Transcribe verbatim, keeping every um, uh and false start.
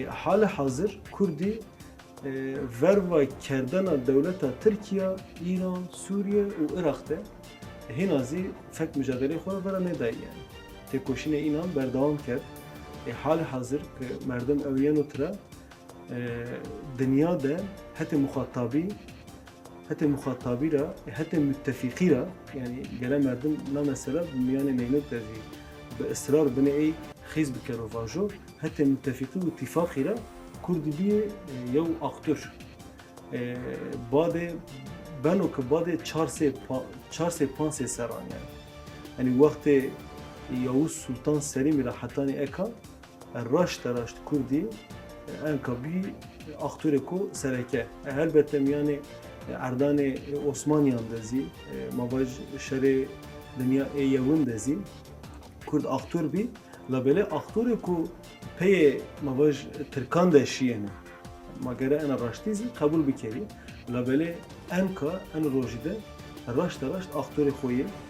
Hali hazir Kurdî e, verva kerdena dewleta Tirkîya, Îran, Sûrîye û Iraq de hîna zî fek micadeleyê xo ra vera nêdayî yanî. Têkoşînê înan berdewam kerd. E, hali hazir ke merdim ewnîyeno tira, e, dinya de hetê muxatabî, hetê muxatabî ra, hetê muttefîqî ra, yanî gere merdim na mesela bi mîyanê neynote zî bi israr binê ey xîz bikero vajo, hetê muttefîqî û tîfaqî ra Kurdî bîyê, e, yew aktor. E, badê beno ke badê çar sey pa-, çar sey panc sey serran yanî. Yanî wextê Yavuz Sultan Selîmî ra hetanî eka, e, raşte raşt Kurdî, e, enka bî aktorêko sereke. E, helbete mîyanê, e, erdanê, e, Osmanîyan de zî, e, ma vaj şerê dinya ê yewin de zî Kurd aktor bî. Labelê aktorêko peyê ma vaj Tirkan de şîyêne. Ma gere ena raştî zî qebul bikerî. Labelê enka, en rojî de raşte raşt aktorê xo yê.